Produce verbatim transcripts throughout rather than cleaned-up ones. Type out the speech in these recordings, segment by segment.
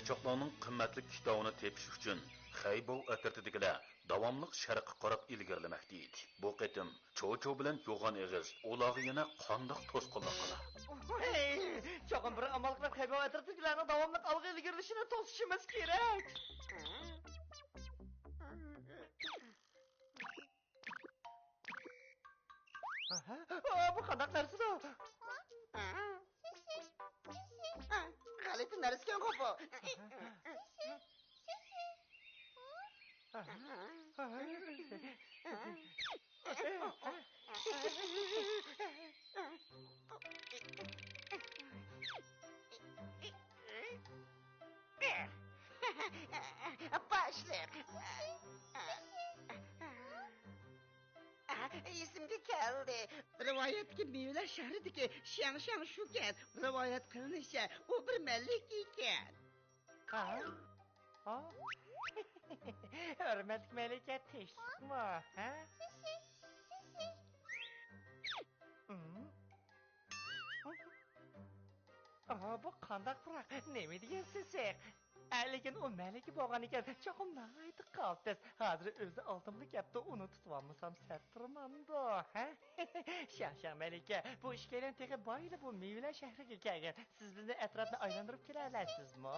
چاقلارنىڭ قىممەتلىك كىتابىنى تېپىش ئۈچۈن خەيبوۋ ئەترىتىدىكىلەر داۋاملىق شەرققە قاراپ ئىلگىرىلىمەكتە ئىدى. بۇ قېتىم چوچو بىلەن يوغان ئېغىز ئۇلارغا يەنە قانداق توسقۇنلۇق قىلار؟ ھەي، چوقۇم بىر ئامال قىلىپ خەيبوۋ ئەترىتىدىكىلەرنىڭ داۋاملىق ئالغا ئىلگىرىلىشىنى توسۇشىمىز كېرەك. ئاھا، ئا، بۇ قانداق نەرسىدۇ؟ غەلىتە نەرسىكەنغۇ بۇ. باشلىق. ئېسىمگە كەلدى. رىۋايەتتىكى مېۋىلەر شەھىرىدىكى شياڭشياڭ شۇكەن. رىۋايەت قىلىنىشىچە، ئۇ بىر مەلىكە ئىكەن. ھا؟ ھا؟ ھۆرمەتلىك مەلىكە، تىنچلىقمۇ؟ ھە؟ ئاھا، بۇ قانداق پۇراق؟ نېمە دېگەن سېسىق؟ ئە، لېكىن ئۇ مەلىكە بولغان ئىكەن، چوقۇم ناھايىتى قالتىس. ھازىر ئۆزى ئالدىمغا كەپتۇ، ئۇنى تۇتۇۋالمىسام سەت تۇرمامدۇ، ھە؟ شياڭشياڭ مەلىكە، بۇ ئىككىيلەن تېخى بايىلا بۇ مېۋىلەر شەھىرىگە كەلگەن. سىز بىزنى ئەتراپنى ئايلاندۇرۇپ كېلەلەيسىزمۇ؟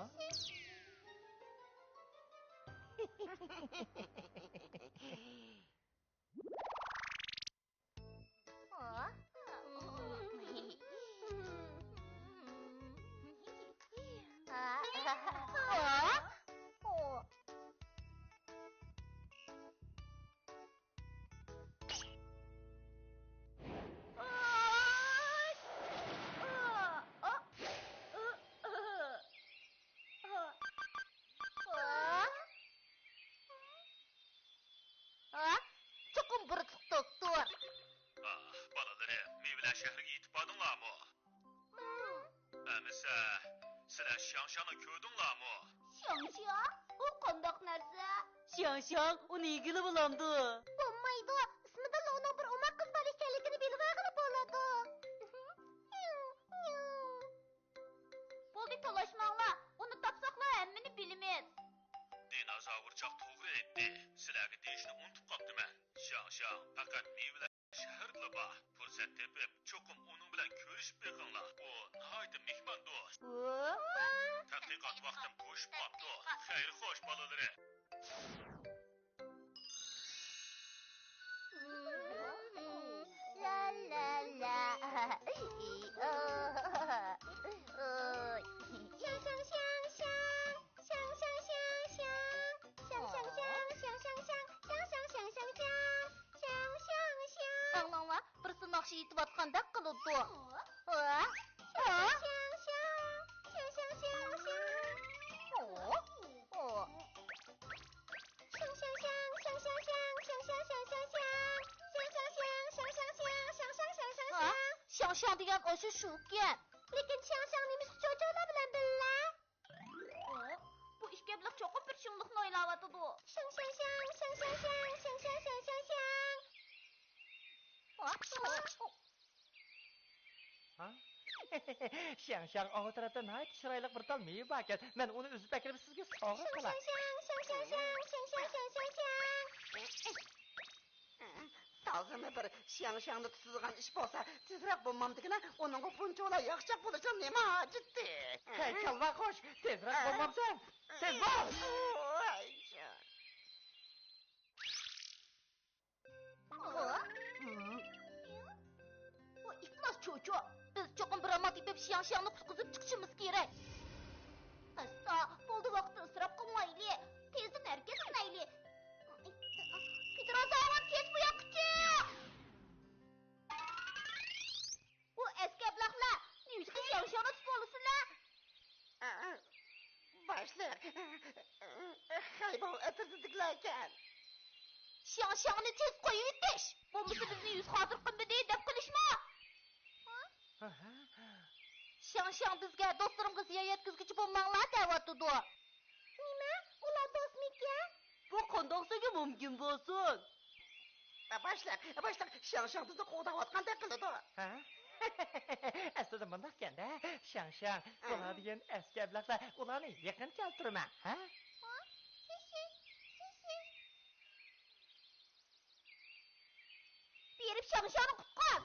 ھە؟ چوقۇم بۇرۇتلۇق دوختۇر. ئاھ، بالىلىرىم، مېۋىلەر شەھىرىگە يېتىپ باردىڭلارمۇ؟ ئەمىسە، سىلەر شياڭشياڭنى كۆردۈڭلارمۇ؟ شياڭشياڭ؟ ئۇ قانداق نەرسە؟ شياڭشياڭ، ئۇ نېگىلى بولامدۇ؟ بولمايدۇ، ئىسمىدىنلا ئۇنىڭ بىر ئوماق قىز بالا ئىكەنلىكىنى بىلىۋالغىلى بولىدۇ. بولدى، تالاشماڭلار، ئۇنى تاپساقلا ھەممىنى بىلىمىز. دىنوزاۋرچاق توغرا ئېيتتى، سىلەرگە دېيىشنى ئۇنتۇپ قاپتىمەن. شياڭشياڭ پەقەت مېۋىلەر شەھىرىدىلا بار. پۇرسەت تېپىپ، چوقۇم ئۇنىڭ بىلەن كۆرۈشۈپ بېقىڭلار. ئۇ ناھايىتى مېھماندوست. تەتقىقات ۋاقتىم توشۇپ قاپتۇ. خەير خوش، بالىلىرىم. لا، لا، لا. شياڭ، شياڭ، شياڭ، شياڭ. شياڭ، شياڭ، شياڭ، شياڭ. شياڭ، شياڭ، شياڭ. ئاڭلاڭلار، بىرسى ناخشا ئېيتىۋاتقاندەك قىلىدۇ. ھە؟ ھە؟ ھە؟ شياڭشياڭ دېگەن ئاشۇ شۇكەن. لېكىن شياڭشياڭ نېمىشقا چوچۇلار بىلەن بىللە؟ ئو، بۇ ئىككى ئەبلەخ چوقۇم بىر چىڭلىقنى ئويلاۋاتىدۇ. شياڭ، شياڭ، شياڭ. ھا؟ شياڭ، شياڭ، ئاۋۇ تەرەپتە ناھايىتى چىرايلىق بىر تال مېۋە باركەن. مەن ئۇنى ئۈزۈپ ئەكىرىپ سىزگە سوۋغا قىلاي. تازىمۇ بىر شياڭشياڭنى تۇتىدىغان ئىش بولسا، تېزرەك بولمامدىكىنا، ئۇنىڭغا بۇنچىۋالا ياخشىچاق بولۇشنىڭ نېمە ھاجىتى؟ ھەي، كاللا قوش، تېزرەك بولمامسەن؟ تېز بول! بۇ ئىپلاس چوچۇ. بىز چوقۇم بىر ئامال تېپىپ شياڭشياڭنى قۇتقۇزۇپ چىقىشىمىز كېرەك. ئاستا، بولدى، ۋاقىتنى ئىسراپ قىلمايلى. تېزدىن ھەرىكەت قىلايلى. پېتىرازاۋان، تېز بۇ ياققىچە! ئۇ ئەسكى ئەبلەخلەر، نېمىشقا شياڭشياڭنى تۇتۇۋالىسىلەر؟ باشلىق، خەيبوۋ ئەترىتىدىكىلەركەن. شياڭشياڭنى تېز قويۇۋېتىش! بولمىسا بىزنى يۈز خاتىرە قىلمىدى دەپ قىلىشمۇ؟ شياڭشياڭ بىزگە، دوستلىرىمغا زىيان يەتكۈزگۈچى بولماڭلار دەۋاتىدۇ. نېمە؟ ئۇلار دوستمىكەن؟ بۇ قانداق سۆزگە مۇمكىن بولسۇن؟ باشلىق، باشلىق، شياڭشياڭ بىزنى قوغداۋاتقاندەك قىلىدۇ. ھە؟ ئەسلىدە مۇنداقكەن-دە، شاڭشاڭ، بۇلار دېگەن ئەسكى ئەبلەخلەر، ئۇلارنى يېقىن كەلتۈرمە، ھە؟ بېرىپ شاڭشاڭنى قۇتقۇز!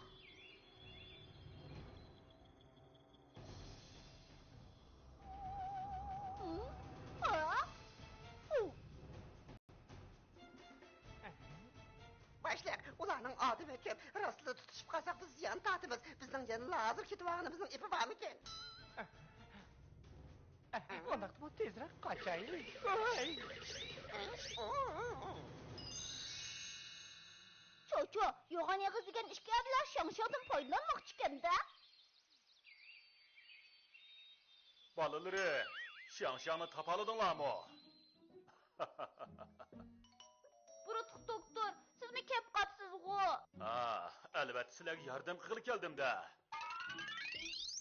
باشلىق، ئۇلارنىڭ ئادىمى كۆپ. راستلا تۇتۇشۇپ قالساق، بىز زىيان تارتىمىز. بىزنىڭ يەنىلا ھازىر كېتىۋالغىنىمىزنىڭ ئېپى بارمىكىن؟ ئۇنداقتا بۇ تېزرەك قاچايلى. ۋاي! چوچو، يوغان ئېغىز دېگەن ئىككى ئەبلەخ شاڭشاڭدىن پايدىلانماقچىكەن-دە. بالىلىرىم، شياڭشياڭنى تاپالىدىڭلارمۇ؟ بۇرۇتلۇق دوكتور، سىزمۇ كەپ قاپسىزغۇ؟ ھا، ئەلۋەتتە سىلەرگە ياردەم قىلغىلى كەلدىم-دە.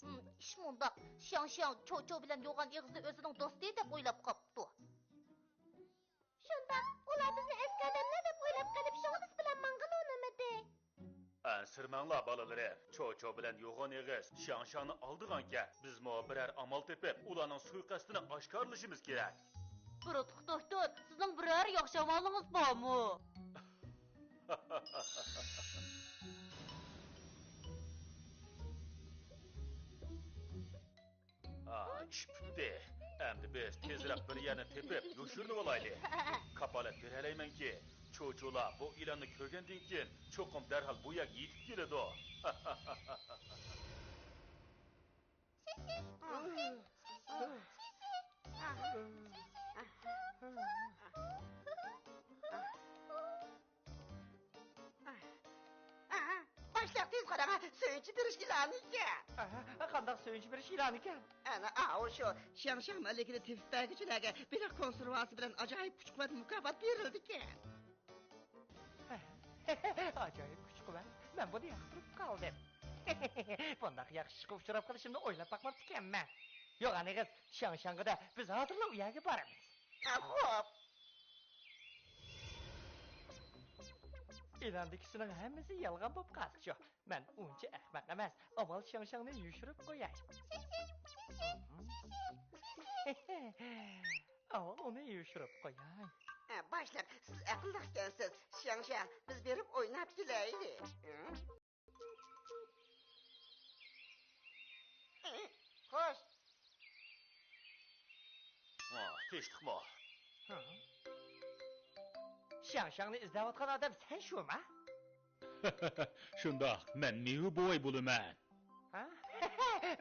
ھىم، ئىش مۇنداق، شياڭشياڭ چوچو بىلەن يوغان ئېغىزنى ئۆزىنىڭ دوستى دەپ ئويلاپ قاپتۇ. شۇنداق، ئۇلار بىزنى ئەسكى ئادەملەر دەپ ئويلاپ قېلىپ، شۇڭا بىز بىلەن ماڭغىلى ئۇنىمىدى. ئەنسىرىمەڭلار، بالىلىرىم. چوچو بىلەن يوغان ئېغىز شياڭشياڭنى ئالدىغانكەن، بىزمۇ بىرەر ئامال تېپىپ، ئۇلارنىڭ سۇيىقەستىنى ئاشكارىلىشىمىز كېرەك. بۇرۇتلۇق دوكتور، سىزنىڭ بىرەر ياخشى ئامالىڭىز بارمۇ؟ ئا، ئىش پۈتتى. ئەمدى بىز تېزرەك بىر يەرنى تېپىپ، يوشۇرۇنۇۋالايلى. كاپالەت بېرەلەيمەنكى، چوچۇلار بۇ ئېلاننى كۆرگەندىن كېيىن، چوقۇم دەرھال بۇ يەرگە يېتىپ كېلىدۇ. ئاھا، باشلىق، تېز قاراڭ، سۆيۈنچى بېرىش ئېلانى ئىكەن. ئاھا، قانداق سۆيۈنچى بېرىش ئېلانى ئىكەن؟ ئەنە ئاۋۇ شۇ، شياڭشياڭ مەلىكىنى تېپىپ بەرگۈچىلەرگە بېلىق كونسېرۋاسى بىلەن ئاجايىپ كۈچ-قۇۋۋەت مۇكاپات بېرىلىدىكەن. ئاجايىپ كۈچ-قۇۋۋەت، مەن بۇنى ياقتۇرۇپ قالدىم. بۇنداق ياخشى ئىشقا ئۇچراپ قېلىشىمنى ئويلاپ باقماپتىكەنمەن. يوغان ئېغىز، شياڭشياڭغا دە، بىز ھازىرلا ئۇ يەرگە بارىمىز. ئە، خوپ. ئېلاندىكىسىنىڭ ھەممىسى يالغان بولۇپ قالسىچۇ. مەن ئۇنچە ئەخمەق ئەمەس. ئاۋۋال شياڭشياڭنى يوشۇرۇپ قوياي. ئاۋۋال ئۇنى يوشۇرۇپ قوياي. ئە، باشلىق، سىز ئەقىللىق ئىكەنسىز. شياڭشياڭ، بىز بېرىپ ئويناپ كېلەيلى. خوش. ئا، تىنچلىقمۇ؟ شياڭشياڭنى ئىزدەۋاتقان ئادەم سەن شۇما؟ شۇنداق، مەن مېۋە بوۋاي بولىمەن. ھە؟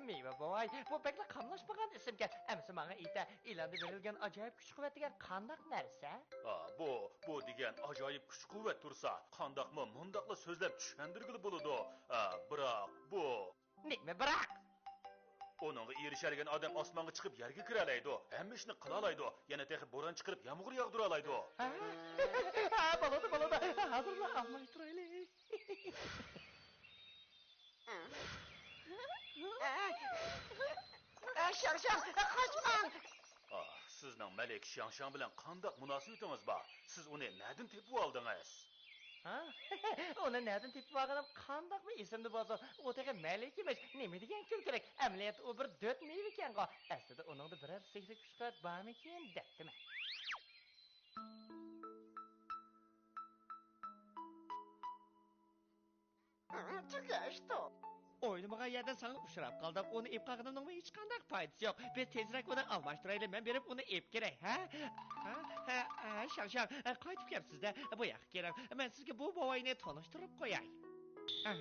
مېۋە بوۋاي، بۇ بەكلا قاملاشمىغان ئىسىمكەن. ئەمىسە ماڭا ئېيتە، ئېلاندا بېرىلگەن ئاجايىپ كۈچ-قۇۋۋەت دېگەن قانداق نەرسە؟ ئا، بۇ، بۇ دېگەن ئاجايىپ كۈچ-قۇۋۋەت تۇرسا، قانداقمۇ مۇنداقلا سۆزلەپ چۈشەندۈرگىلى بولىدۇ. ئا، بىراق بۇ. نېمە بىراق؟ ئۇنىڭغا ئېرىشەلىگەن ئادەم ئاسمانغا چىقىپ يەرگە كىرەلەيدۇ، ھەممە ئىشنى قىلالايدۇ، يەنە تېخى بوران چىقىرىپ يامغۇر ياغدۇرالايدۇ. ھە؟ ھە، بولىدۇ، بولىدۇ. ھازىرلا ئالماشتۇرايلى. ئە، شياڭشياڭ، قاچماڭ! ئاھ، سىزنىڭ مەلىكە شياڭشياڭ بىلەن قانداق مۇناسىۋىتىڭىز بار؟ سىز ئۇنى نەدىن تېپىۋالدىڭىز؟ ھە؟ ئۇنى نەدىن تېپىۋالغىنىم قانداقمۇ ئېسىمدە بولسۇن؟ ئۇ تېخى مەلىكىمىش، نېمە دېگەن كۈلكىلىك! ئەمەلىيەتتە ئۇ بىر دۆت مېۋىكەنغۇ! ئەسلىدە ئۇنىڭدا بىرەر سېھرىي كۈچ-قۇۋۋەت بارمىكىن دەپتىمەن. تۈگەشتۇ. ئويلىمىغان يەردىن ساڭا ئۇچراپ قالدىم. ئۇنى ئېلىپ قالغىنىمنىڭمۇ ھېچقانداق پايدىسى يوق. بىز تېزرەك ئۇنى ئالماشتۇرايلى، مەن بېرىپ ئۇنى ئېلىپ كېلەي، ھە؟ ھە؟ ھە، ھە، شاڭشاڭ، قايتىپ كەپسىز-دە، بۇ ياققا كېلىڭ. مەن سىزگە بۇ بوۋاينى تونۇشتۇرۇپ قوياي. ھە؟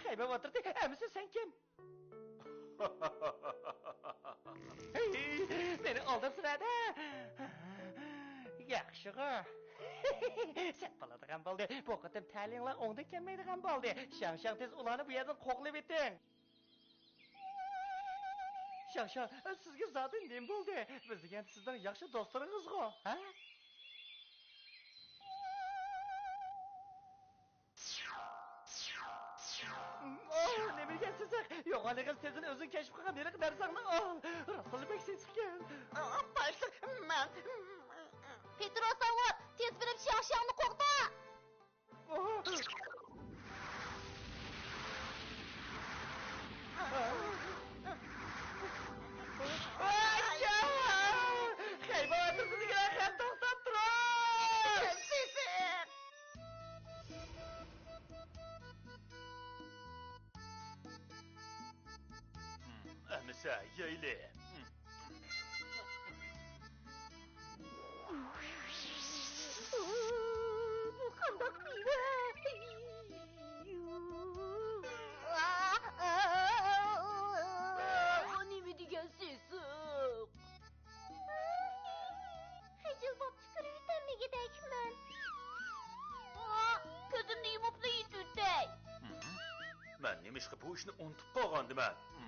خەيبەم ئولتۇردى، ئەمىسە سەن كىم؟ ھەي، مېنى ئالداپسىلەر-دە. ياخشىغۇ. سەت بولىدىغان بولدى. بۇ قېتىم تەلىيىڭلار ئوڭدىن كەلمەيدىغان بولدى. شاڭشاڭ، تېز ئۇلارنى بۇ يەردىن قوغلىۋېتىڭ. شاڭشاڭ، سىزگە زادى نېمە بولدى؟ بىز دېگەن سىزنىڭ ياخشى دوستلىرىڭىزغۇ، ھە؟ ئاھ، نېمە دېگەن سېسىق! يوغان ئېغىز تېزىن ئۆزۈڭ كەشىپ قىلغان ھېلىقى نەرسەڭنى ئال! راستلا بەك سېسىقكەن! ئاھ، باشلىق، مە، بۇ قانداق مېۋە؟ نېمە دېگەن سېسىق؟ خىجىل بوپ تۈكۈرۈۋېتەلمىگۈدەكمەن. كۆزۈمنى يۇمۇپلا يېتىۋېتەي. مەن نېمىشقا بۇ ئىشنى ئۇنتۇپ قالغاندىمەن؟